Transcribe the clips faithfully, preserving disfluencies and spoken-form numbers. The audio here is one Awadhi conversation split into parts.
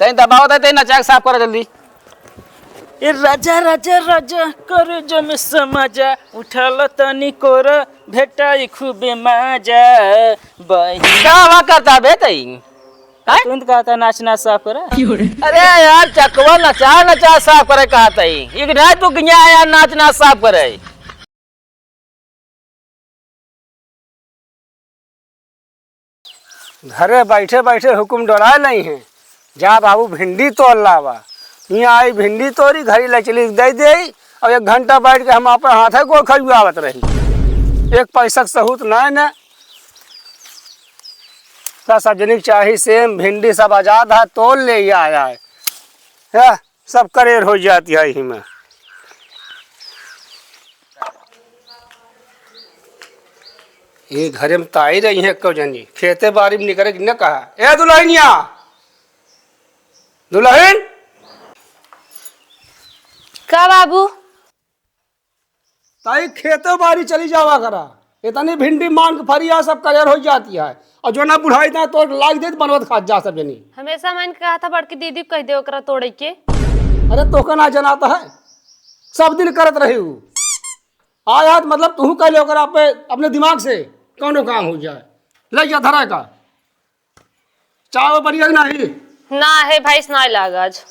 तई दबावत है, तई नचाक साफ करा जल्दी। ए राजा, राजा, राजा, करे जो में समाजा, उठाल तनी कोरा, भेटाई खूबे माजा, बहिन। का हुआ करता बे तई? हैं? तुरंत कहता नाच नाच साफ करा। अरे यार, चकवा नचा नचा साफ करे कहता ही। एक ना तू गया यार, नाच नाच साफ करे। घरे बैठे बैठे हुकुम डोलाए नहीं है, जा बाबू भिंडी तोड़ लावा। हियाँ आई भिंडी तोड़ी, घरी ले चली दे दे, और एक घंटा बैठ के हम अपन हाथे गोड़ खजुआवत रही। एक पैसा के सहूत ना है ना। का सब जनिक चाही सेम भिंडी सब आजाद है, तोड़ ले ही आया है। है, सब करेर हो जाती है ही में। ये घरे में ताई रही है को जनी, खेते बारी में निकरे कि न कहा, "ए दुल्हनिया, दुल्हन।" का बाबू? ताई खेते बारी चली जावा करा, इतनी भिंडी मान के फरिया सब करेर हो जाती है, और जो ना बुढ़ाई ना तो लाग दे बनवत खात जा सब जनी। हमेशा मन कहा था बड़की दीदी को कह दे ओकरा तोड़े के। अरे तोका ना जनाता है, सब दिन करत रही हूँ। आज आज मतलब तू कह ले ओकरा पे अपने दिमाग से कौनो काम हो जाए, ले जा धरा का। चाय बढ़िया कि नहीं? ना है, भैंस ना लाग आज।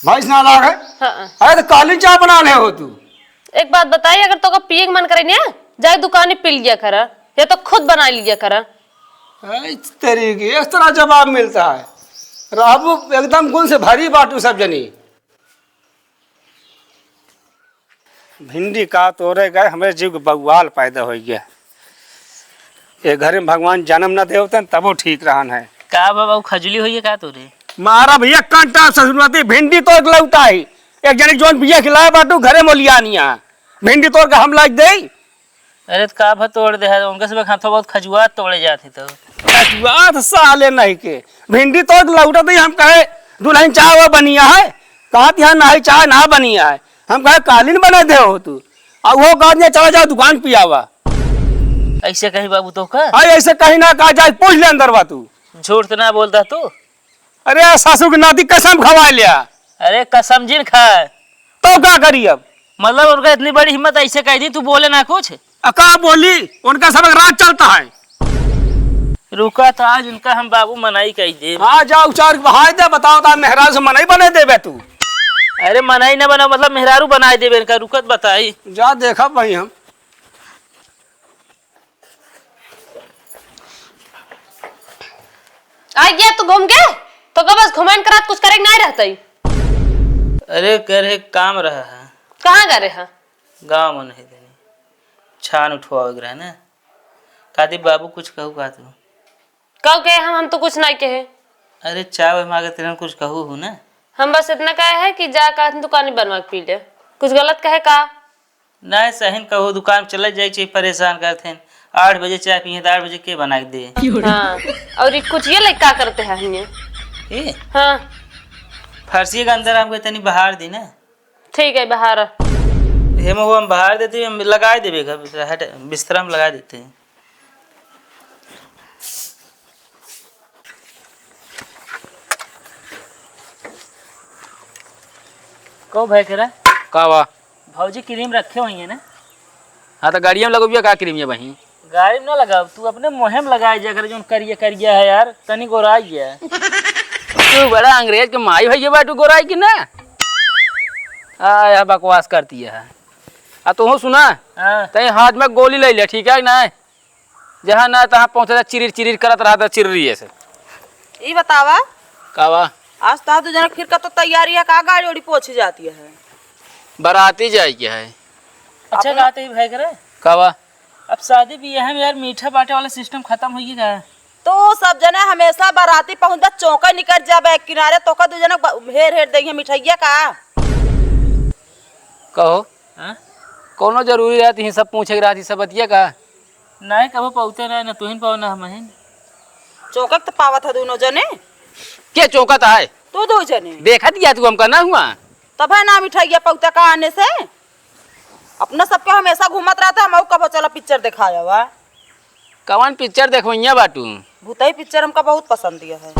भैंस ना लाग है? हाँ। अरे तो काली चाय बना ले हो तू। एक बात बताई, अगर तोका पिए के मन करे ना, जाए दुकान पे पी लिया करा, या तो खुद बना लिया करा। ऐ तेरी की, इस तरह जवाब मिलता है। रहबू एकदम गुण से भरी बाटू सब जनी। भिंडी का तोरे गए, हमरे जीव के बवाल पैदा होइ गया। ये घरे में भगवान जन्म न देवतन, तबो ठीक रहन है। का बाबा, वो खजुली होइए का तोरे? मारा भैया कांटा ससुरवाती, भिंडी तोड़ के लौटा ही। एक जने जौन बिया खिलाए बाटू, घरे मोलिया निया। भिंडी तोड़ के हम लाग दे। अरे, त का भा तोड़ दे है, उनके सब हाथों बहुत खजुआत तोड़े जात है तो। खजुआत साले नहीं के, भिंडी तोड़ के लौटत ही हम कहे, "दुल्हन चाय वो बनिया है?" कहत यहाँ, "नहीं, चाय ना बनिया है।" हम कहे, "कालीन बने दे हो तू?" आ वो कहत यहाँ, "चला जाओ दुकान पियावा।" ऐसे कही बाबू तो का? हाँ, ऐसे कही ना कहा जाए, पूछ ले अंदर बा तू। झूठ तो ना बोलता तू। अरे, सासू के नाती कसम खवा लिया। अरे, कसम जिन खाए। तो का करी अब? मतलब, उनका इतनी बड़ी हिम्मत, ऐसे कह दी, तू बोले ना कुछ? आ, का बोली? उनका सबक राज चलता है। रुका, तो आज इनका हम बाबू मनाई कह दे। हाँ, जाओ, चार बहाय दे, बताओ, तो मेहरारू से मनाई बने देबे तू? अरे, मनाई ना बना, मतलब, मेहरारू बनाए देबे इनका, रुकत बताई। जा, देखा भाई हम। आ गया तू घूम के? तो का बस घुमान करात कुछ करे के नहीं रहता ही? अरे, करे काम रहा है। कहाँ करे है? गाँव में नहीं देनी। छान उठवावे के रहे ना। कादी बाबू कुछ कहू का तू? कहू के हम, हम तो कुछ नहीं कहे। अरे, चाय मांगे तेरे कुछ कहू हूँ ना? हम बस इतना कहे है कि जा का दुकान बनवा के पी ले। कुछ गलत कहे का? नाय सहिन कहो, दुकान पे चले जाए चाहिए, परेशान करत हैं। आठ बजे चाय पिए तो आठ बजे के बना के दे? हाँ, और ये कुछ ये लइका करते हैं हियाँ। ए? हाँ। फर्शी के अंदर हमको तनी बहार दी ना। ठीक है, बहार। हेमो हम बहार देते हैं, हम लगाए देबे घर, हट, बिस्तरा में लगा देते हैं। कहो भाई करा। का बा? भौजी क्रीम रखे हुई है ना? हाँ, तो गाड़िया में लगबिया का क्रीम ये बही? गाड़ी में ना लगाओ, तू अपने मुँहे में लगाए जा कर, जोन करिया करिया है यार, तनी गोराई है। तू बड़ा अंग्रेज के माई भैया बाटू गोराई की ना? आ, यह बकवास करती है। आ, तू सुना? हाँ। तई हाथ में गोली ले ले, ठीक है कि नहीं? जहाँ ना तहाँ पहुँचता, चिरिर चिरिर करत रहता, चिर्री ऐसे। ई बतावा। का बा? आज तो दू जना फिर का तो तैयारी है, का गाड़ी ओड़ी पोछी जाती है? बाराती जाए के है। अच्छा, अपना का तो ई भाई करे? का बा? अब शादी बियाह में यार मीठा बांटे वाला सिस्टम खत्म होइए का? तो सब जने हमेशा बाराती पहुँचबा, चौंका निकल जाबे एक किनारे, तो का दू जना ब-, हेर हेर देंगे मिठाइया का? कहो। हाँ? कौनो जरूरी रहती है सब पूछे के रहती सब बतिया का? नहीं, कबो पौते नहीं, न तुहिन पाओ, न हमहिन। चौंकत तो पावत है दोनों जने। के चौंकत है? तो दो जने। देखत गया तू हमका ना हुआ। तब है ना मिठाइया पौता का आने से। अपना सबके हमेशा घूमत रहता, हम कबो चला पिक्चर देखाया हुआ। कवन पिक्चर देखवैया बाटू? भूतई पिक्चर हमका बहुत पसंद है।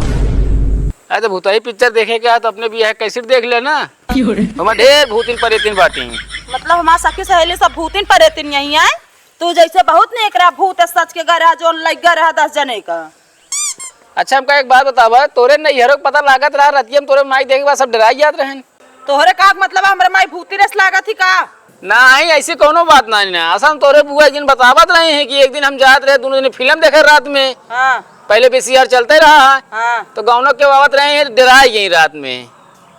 अरे तो भूतही पिक्चर देखे के है तो अपने बियाह के कैसेट देख ले ना। हमार ढेर भूतिन परेतिन बाटी। मतलब हमार सखी सहेली सब भूतिन परेतिन यहीं आए? तू जैसे बहुत नेकरा भूत सच के गरा जोन लग गया रहा दस जने का। अच्छा हमका एक बात बतावा, तोरे नैहरों के पता लागत रहा रतिया में तोरे माई देखे के बाद सब डराई जात रहन। तोहरे का मतलब है, हमरे माई भूती रस लागत ही का? नाही, ऐसी कौनो बात नाही ना। असल में तोरे बुआ एक दिन बतावत रहे हैं कि एक दिन हम जात रहे, दोनों जने फिल्म देखे रात में। हाँ। पहले वीसीआर चलते रहा है। हाँ। तो गाँव के आवत रहे हैं, डराई गई रात में।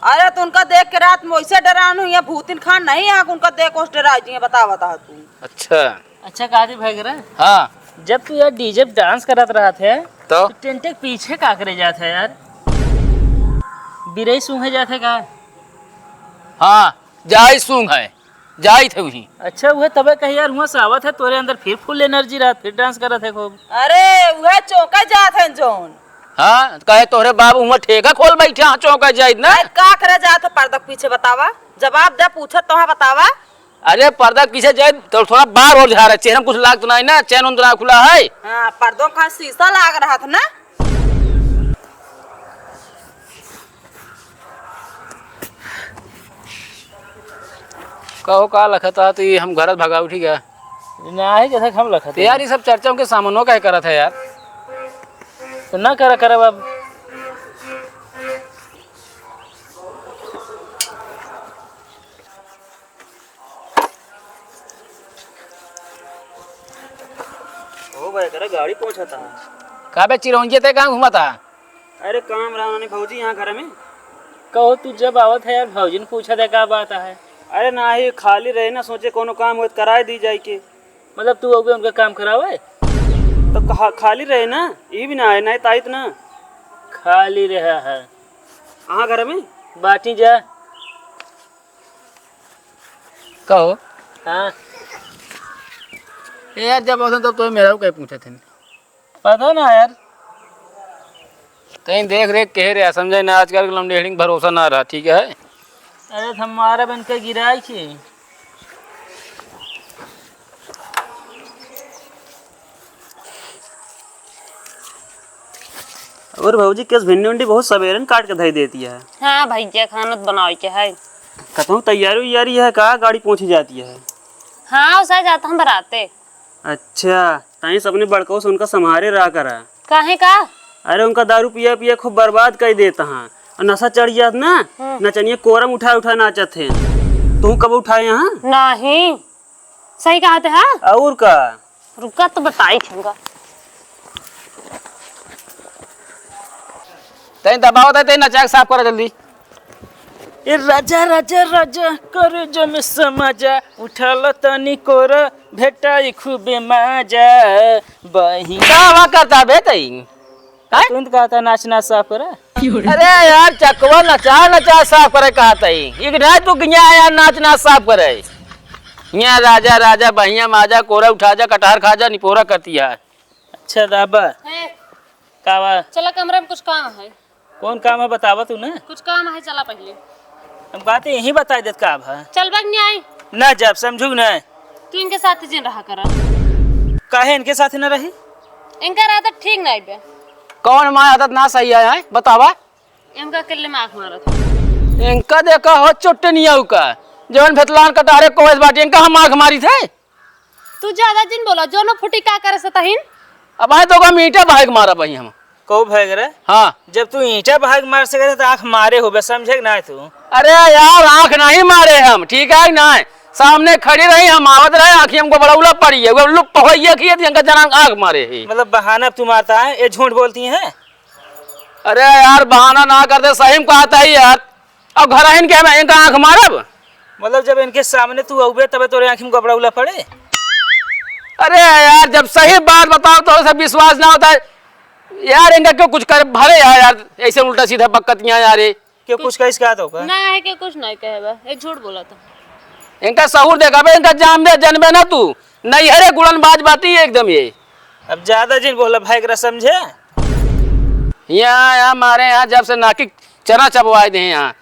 अरे तो उनका देख के रात में वैसे डरान हुई है, भूतिन खान नहीं है, उनका देख उस डराई जी बतावत है तू। अच्छा। अच्छा, कहा थी भैगरा? हाँ। जब तू यार डीजे पे डांस करत रहत है, तो? तो टेंटे के पीछे का करे जात है यार? बिरई सूंघे जात है का? हाँ, जाई सूंघ है, जाई थे वहीं। अच्छा, वह तबे कही यार, हुआ से आवत है, तोरे अंदर फिर फुल एनर्जी रहत, फिर डांस करत है खूब। अरे, वह चौंका जात है जौन। हाँ, कहे तोहरे बाबू हुआ ठेका खोल बैठे हैं, चौंका जाइत ना। अरे, का करे जात है पर्दा के पीछे बतावा? जवाब दे, पूछत तो है, बतावा। अरे पर्दा के पीछे जाए तो थोड़ा बार और झारा, चेहरा में कुछ लाग तो नाही ना, चैन उन तो ना खुला है? हाँ, पर्दों का शीशा लाग रहा था ना। कहो का लखत हा तो ये हम घर भगा उठी गया। नाही जैसे हम लखत तो यार ये सब चर्चा उनके सामनो का ही करत है यार। तो ना करा करब अब। ओ भाई, करे गाड़ी पहुंचा था। का बे चिरौंजिया ते कहाँ घूमा था? अरे काम रहा नहीं भौजी यहाँ घर में। कहो तू जब आवत है यार भौजी ने पूछा दे का बात है? अरे नाही खाली रहे ना, सोचे कोनो काम होत कराए दी जाए के। मतलब तू अबे उनका काम करावे? तो कहा खाली रहे ना, ये भी ना आए, नहीं तो आइत ना। खाली रहा है। हाँ घर में। बाटी जा। कहो। हाँ। ए यार, जब आवत तब तो मेरा कहीं पूछत है। पता ना यार। कहीं देख रेख के रहा, समझे ना, आजकल के लमडेहड़ी के भरोसा ना रहा, ठीक है? अरे, तो हमारा बन के गिराई के। और भौजी, केस भिंडी उंडी बहुत सवेरे न काट के धई देती है। हाँ भैया, खाना तो बनावे के है। कतहूँ तैयारी उयारी है का? गाड़ी पहुँची जाती है। हाँ, उसे जाता हम बराते। अच्छा, ताई से अपने बड़कऊ से उनका संभारे रहा करा। काहे का? अरे, उनका दारू पिया पिया खूब बर्बाद कर देता हाँ। और नशा चढ़ जात ना, हम्म। नचनिया कोरम उठा उठा नाचत है। तू कब उठाए यहाँ? नहीं। सही कहत है, हाँ? और का? रुका तो बताई थी हमका। तैं दबाओ, तैं, तैं नचाक साफ करा जल्दी। ए राजा, राजा, राजा, करे जमे समाजा, उठाल तनी कोरा, भेटाई खूबे माजा, बहिन। का हुआ करता बे तई? हैं? तुरंत कहता नाच नाच साफ करा। अरे यार, चकवा नचा नचा साफ करे कहत ही। एक ना तू गया यार, नाच नाच साफ करे। यहाँ राजा राजा, बहिया माजा, कोरा उठा जा, कटहर खा जा, निपोरा करती है। अच्छा दाबा। हैं? का बा? चला कमरा में कुछ काम है। कौन काम है बतावा तू ना। कुछ काम है, चला पहले। हम कहते यहीं बताई देत का बा। चल बग नहीं आई। ना जाब, समझू ना। तू इनके साथ जिन रहा करा। काहे इनके साथ ना रही? इनका आदत ठीक नहीं बे। कौन हमारी आदत ना सही है, हैं? बतावा। इनका अकेले में आँख मारत। इनका देखा हो चुट्टनिया का, जवन भेतलान कटहरे कोस बाटी, इनका हम आँख मारी थे। तू ज्यादा जिन बोला, जो न फुटी का करे से तहिन। अब आए तो का ईंटा भाग मारा भाई हम। कहू भाग रे? हाँ। जब तू ईंटा भाग मार सके तो आँख मारे होबे, समझे कि ना तू? अरे यार, आँख नहीं मारे हम, ठीक है कि ना? सामने खड़ी रही, हम आवत रहे, आँखी हमको बड़ा उला पड़ी है, वो लुप्त हो गई कि इनका जना आँख मारे ही। मतलब बहाना तू मारता है, ये झूठ बोलती हैं? अरे यार, बहाना ना करते, सही में कहता ही यार। अब घर आइन के हम इनका आँख मारब? मतलब जब इनके सामने तू अउबे तबे तोरे आँखी में कपड़ा उला पड़े? अरे यार, जब सही बात बताओ तो सब विश्वास ना होता है। यार, इनका क्यों कुछ कर भरे यार, यार, ऐसे उल्टा सीधा बकतियाँ यार, ये। क्यों कुछ कहिस का तो का? ना है कि कुछ नहीं कहे बा, ये झूठ बोला था। इनका सहूर देखा बे, इनका जान दे, जनबे ना तू। नहीं है रे, गुड़न बाज बाटी एकदम ये। अब ज्यादा जिन बोला भाई, एकरा समझे? यहाँ, यहाँ मारे, यहाँ जब से नाकी चना चबवाए दे यहाँ।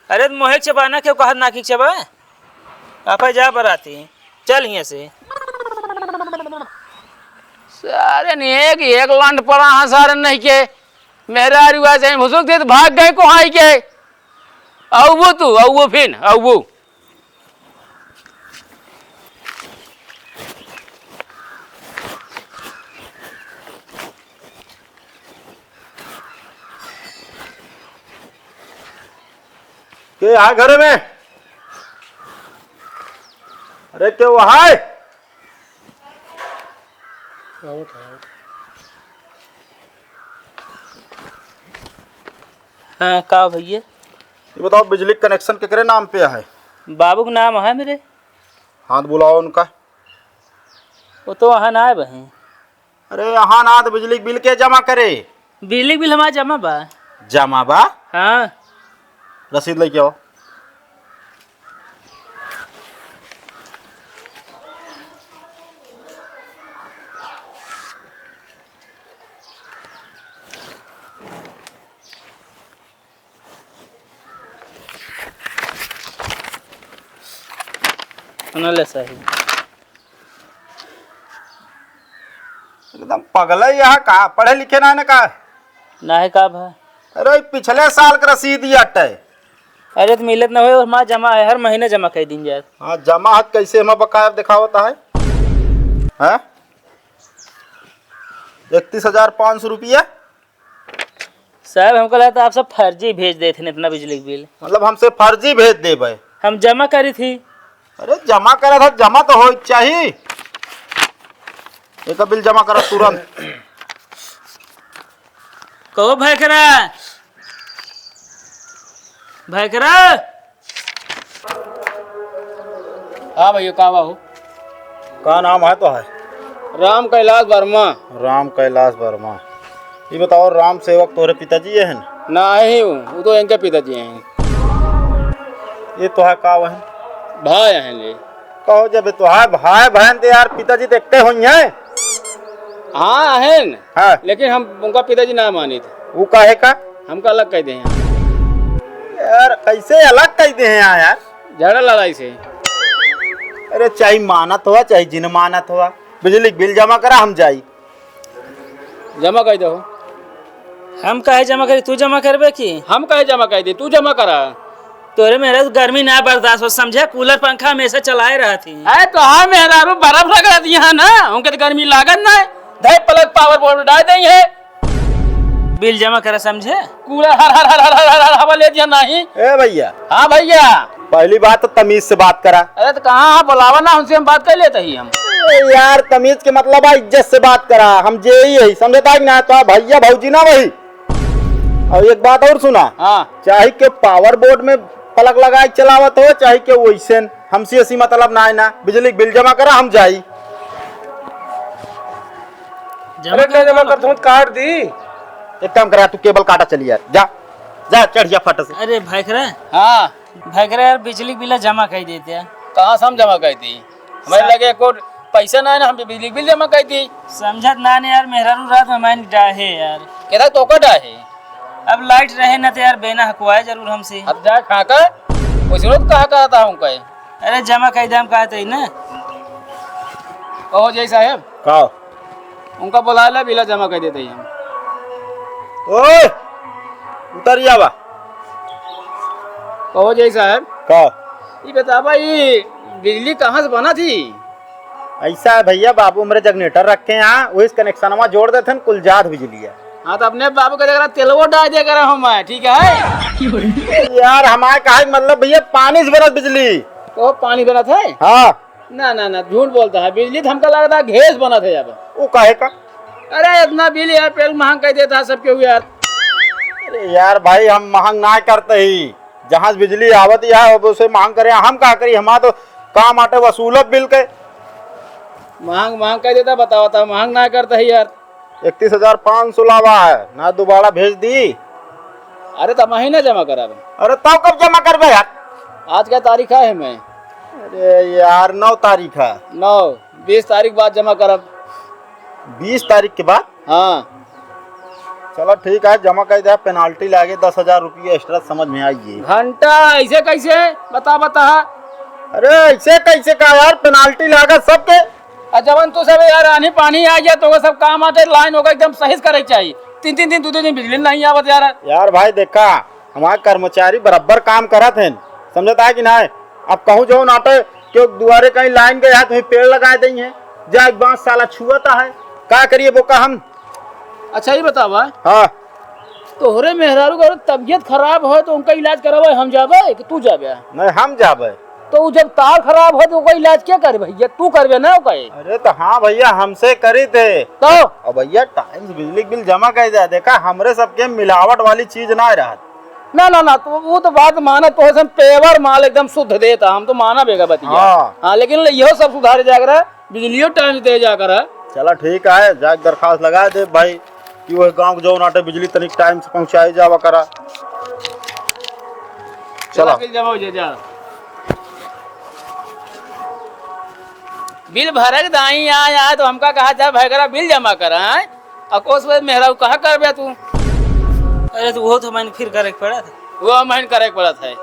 अरे, तो मोहे चबाना क्यों कहा नाकी चबा? आपा जा बराती, चल हियाँ से। सारे ने एक, एक लंड पड़ा हाँ सारे नहीं के। मेहरारू आज मुसुक दे तो भाग गए, को आई गए। अउबो तू, अउबो फिन, अउबो। के है घर में? अरे, के वो है? हाँ, का भइया? ये बताओ, बिजली कनेक्शन केकरे नाम पे है? बाबू के नाम है मेरे। हाँ, तो बुलाओ उनका। वो तो वहाँ ना आए बहे। अरे, यहाँ ना, तो बिजली के बिल के जमा करे? बिजली के बिल हमारा जमा बा। जमा बा? हाँ। रसीद लेके आओ। सुन ले साहब। एकदम पगला ही यहाँ का, पढ़े लिखे ना है ना का? ना है का भा? अरे, पिछले साल के रसीद ही अटे। अरे, तो मिलत ना होए, और हमार जमा है, हर महीने जमा कर दीन जाए। हाँ, जमा है, कैसे हमें बकाया दिखावता है? हैं? इकतीस हजार पाँच सौ रुपया। साहब, हमको लगता आप सब फर्जी भेज देत हन इतना बिजली के बिल। मतलब हमसे फर्जी भेज देबे? हम जमा करी थी। अरे जमा करे था, जमा तो होए के चाही। एक बिल जमा करा तुरंत। कहो भैकरा, भैकरा। हाँ भैया, का बा हो? का नाम है तो है? राम कैलाश वर्मा। राम कैलाश वर्मा। ये बताओ, राम सेवक तोहरे पिताजी है न? नाही, वो तो इनके पिताजी हैं। ये तो है का वहन? भाई हैं ले। कहो, जब तो है भाई बहन, तो यार पिताजी तो एकटे होई हैं। हाँ, हैं। हाँ। लेकिन हम उनका पिताजी ना मानित। वो काहे का? हमका अलग कह दे हैं। यार, कैसे अलग कह दे हैं यार? झगड़ा लड़ाई से। अरे, चाहे मानत हुआ, चाहे जिन मानत हुआ, बिजली के बिल जमा करा, हम जाई। जमा कह दो। हम काहे जमा करी, तू जमा करबे की? हम काहे जमा कर दी, तू जमा करा। तोरे मेहरारू गर्मी ना बर्दाश्त हो, समझे? कूलर पंखा हमेशा चलाए रहत ही। अरे, तो हाँ, मेहरारू बर्फ लग रही है ना, उनके तो गर्मी लागत ना है। धे प्लग पावर बोर्ड डाल दे है। बिल जमा करा, समझे? कूलर हर हर हर हर हर हर हवा ले दिया नाही। ए भैया। हाँ भैया। पहली बात तो तमीज से बात करा। अरे तो कहाँ, हाँ, बुलावा ना, उनसे हम बात कर लेते ही हम। ए यार, तमीज के मतलब है इज्जत से बात करा। हम जे ही है, समझता है कि ना? तो भैया भौजी ना वही। और एक बात और सुना। हाँ। चाहे के पावर बोर्ड में प्लग लगा के चलावत हो, चाहे के वैसे, हमसे ऐसी मतलब ना है ना। बिजली के बिल जमा करा, हम जाई। जमा अरे, ना जमा कर, तुम काट दी। एक काम करा, तू केबल काटा चली यार, जा, जा, चढ़ जा फट से। अरे भैकरा। हाँ। भैकरा यार, बिजली के बिल जमा कर देते हैं। कहाँ से हम जमा कर दी? हमारे सा- लगे एको पैसा ना है ना, हम बिजली के बिल जमा कर दी। समझत ना ने यार, मेहरारू रात में हमारे डाहे यार। केदा तो का डाहे? अब लाइट रहे ना तो यार, बेना हकवाए जरूर हमसे। अब जा खा का, कुछ रोज कहा कहता हूँ कहे। अरे जमा कर दे, हम कहते ही ना। कहो जय साहब। का? उनका बुला ले, बिल जमा कर देते ही हम। ओए, उतर जावा। कहो जय साहब। का? ये बतावा, ये बिजली कहाँ से बना थी? ऐसा है भैया, बाबू हमरे जनरेटर रखे हैं, वही से कनेक्शनवा जोड़ देते हैं, कुल जात बिजली है। हाँ, तो अपने बाबू के जगह तेलवो डाल दिया करा हम, ठीक है? यार, हमारे कहा मतलब भैया, पानी से बनत बिजली। ओ, पानी बनत है? हाँ। ना, ना, ना, झूठ बोलता है। बिजली तो हमका लगता है गैस बनत है अब। वो काहे का? अरे, इतना बिल यार, पेल महंग कर देता है सबके हुए यार। अरे यार भाई, हम महंग ना करते ही, जहाँ से बिजली आवत है, अब उसे महंग करे, हम का करी? हमारा तो काम आटे वसूलब बिल के। महंग, महंग कर देता, बताओ, बताओ, महंग ना करता है यार। इकतीस हजार पाँच सौ लावा है ना, दोबारा भेज दी। अरे, तो महीना जमा करब। अरे, तब कब जमा करबे यार? आज का तारीख है मैं। अरे यार, नौ तारीख है। नौ, बीस तारीख बाद जमा करब। बीस तारीख के बाद? हाँ। चलो ठीक है, जमा कर दे, पेनाल्टी लागे दस हजार रुपये एक्स्ट्रा, समझ में आई। घंटा ऐसे कैसे? बता, बता। अरे ऐसे कैसे का यार, पेनाल्टी लागे सबके। आ जवन तू सब यार आनी पानी आ गया तो वो सब काम आटे, लाइन होगा एकदम सही से करे के चाहिए। तीन तीन दिन, दो दो दिन बिजली नहीं आवत यार। यार भाई देखा, हमार कर्मचारी बराबर काम करत हैं, समझत है कि नहीं? अब कहूँ जो नाटे कि दुआरे कहीं लाइन गया है, तो वहीं पेड़ लगाए देइहैं, जा एक बाँस साला छुअता है, का करिए बोका हम? अच्छा, ये बतावा। हाँ। तोहरे मेहरारू का तबियत खराब हो तो उनका इलाज करावे हम जाबे कि तू जाबे? नहीं, हम जाबे। तो उ जब तार खराब हो तो ओकर इलाज के करे भैया? तू करबे ना ओकर? अरे तो हाँ भैया, हमसे करी थे। तो? अब भैया टाइम से बिजली के बिल जमा कर दे। देखा, हमरे सबके मिलावट वाली चीज ना रहत। ना, ना, ना, तो वो तो बात माना, तो हम पेवर माल एकदम शुद्ध देता, हम तो माना बेगा बतिया। हाँ। हाँ, लेकिन ले, इहो सब सुधार जाए करा, बिजलियो टाइम से दे जा करा। चला ठीक है, जाके दरखास्त लगा दे भाई कि वह गाँव के जौन आटे बिजली तनिक टाइम से पहुँचाई जावा करा। चला। बिल जमा हो जाए, जा। बिल भरक दाई आए, आए तो हमका कहा जा, भाई करा बिल जमा करा, आए? अकोस में मेहरारू कहा करबे तू? अरे तो वो तो मैंने फिर करे के पड़ा था। वो मैंने करे के पड़ा था।